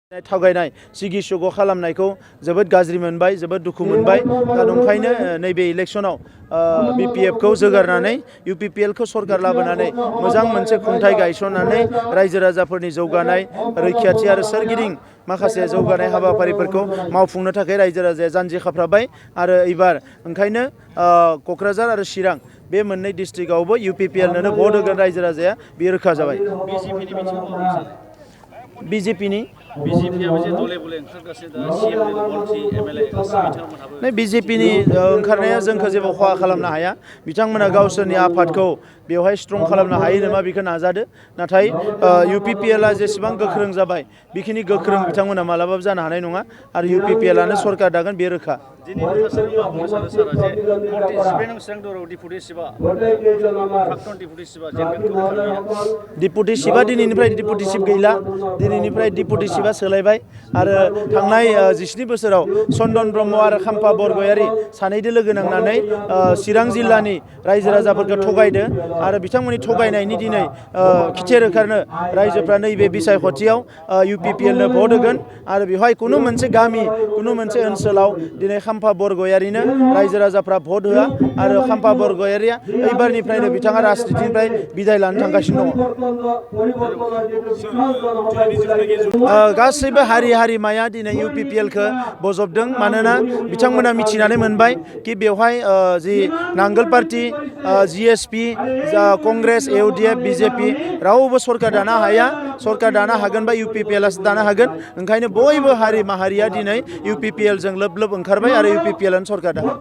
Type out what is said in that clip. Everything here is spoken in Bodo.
थगायनाय सिगि सुग' खालामनायखौ जोबोद गाज्रि मोनबाय, जोबोद दुखु मोनबाय। दा नंखायनो नैबे इलेक्शनाव BPF खौ जोगारनानै UPPL खौ सरकार लाबोनानै मोजां मोनसे खुंथाय गायसननानै रायजो राजाफोरनि जौगानाय, रैखाथि आरो सोरगिदिं माखासे जौगानाय हाबाफारिफोरखौ मावफुंनो थाखाय रायजो राजाया जानजि खाफ्राबाय। आरो एबार ओंखायनो क'क्राझार आरो चिरां बे मोननै डिस्ट्रिक्टआवबो UPPL नोनो भट होगोन रायजो राजाया, बेयो रोखा जाबाय। BJPनि BJPनि ओंखारनाया जोंखौ जेबो खहा खालामनो हाया। बिथांमोना गावसोरनि आफादखौ बेवहाय स्ट्रं खालामनो हायो नामा बेखौ नाजादो। नाथाय UPPL आ जेसेबां गोख्रों जाबाय बेखिनि गोख्रों बिथांमोना मालाबाबो जानो हानाय नङा। आरो UPPL आनो सरकार दागोन, बे रोखा। डिपुटि चिफआ दिनैनिफ्राय डिपुटि चिफ गैला, दिनैनिफ्राय डिपुटि चिफआ सोलायबाय। आरो थांनाय 17 बोसोराव चन्दन ब्रह्म आरो खाम्फा बरगयारी सानैदो लोगो नांनानै चिरां जिल्लानि रायजो राजाफोरखौ थगायदो। आरो बिथांमोननि थगायनायनि दिनै खिथेर होखारनो रायजोफ्रा नैबे बिसायख'थियाव UPPL नो भट होगोन। आरो बेवहाय कुनु मोनसे गामि, कुनु मोनसे ओनसोलाव दिनै खाम्फा बरगयारीनो रायजो राजाफ्रा भट होआ। आरो खाम्फा बरगयारीया एबारनिफ्रायनो बिथाङा राजनितिनिफ्राय बिदाय लानो थांगासिनो दङ। गासैबो हारि हारिमाया दिनै UPPL खौ बजबदों। मानोना बिथांमोना मिथिनानै मोनबाय कि बेवहाय जि नांगोल party, GSP, Congress, UDF, BJP रावबो सरकार दानो हाया। सरकार दानो हागोनबा UPPL आसो दानो हागोन। ओंखायनो बयबो हारि माहारिया दिनै UPPL जों लोब लोब ओंखारबाय आरो UPPL आनो सरकार दागोन।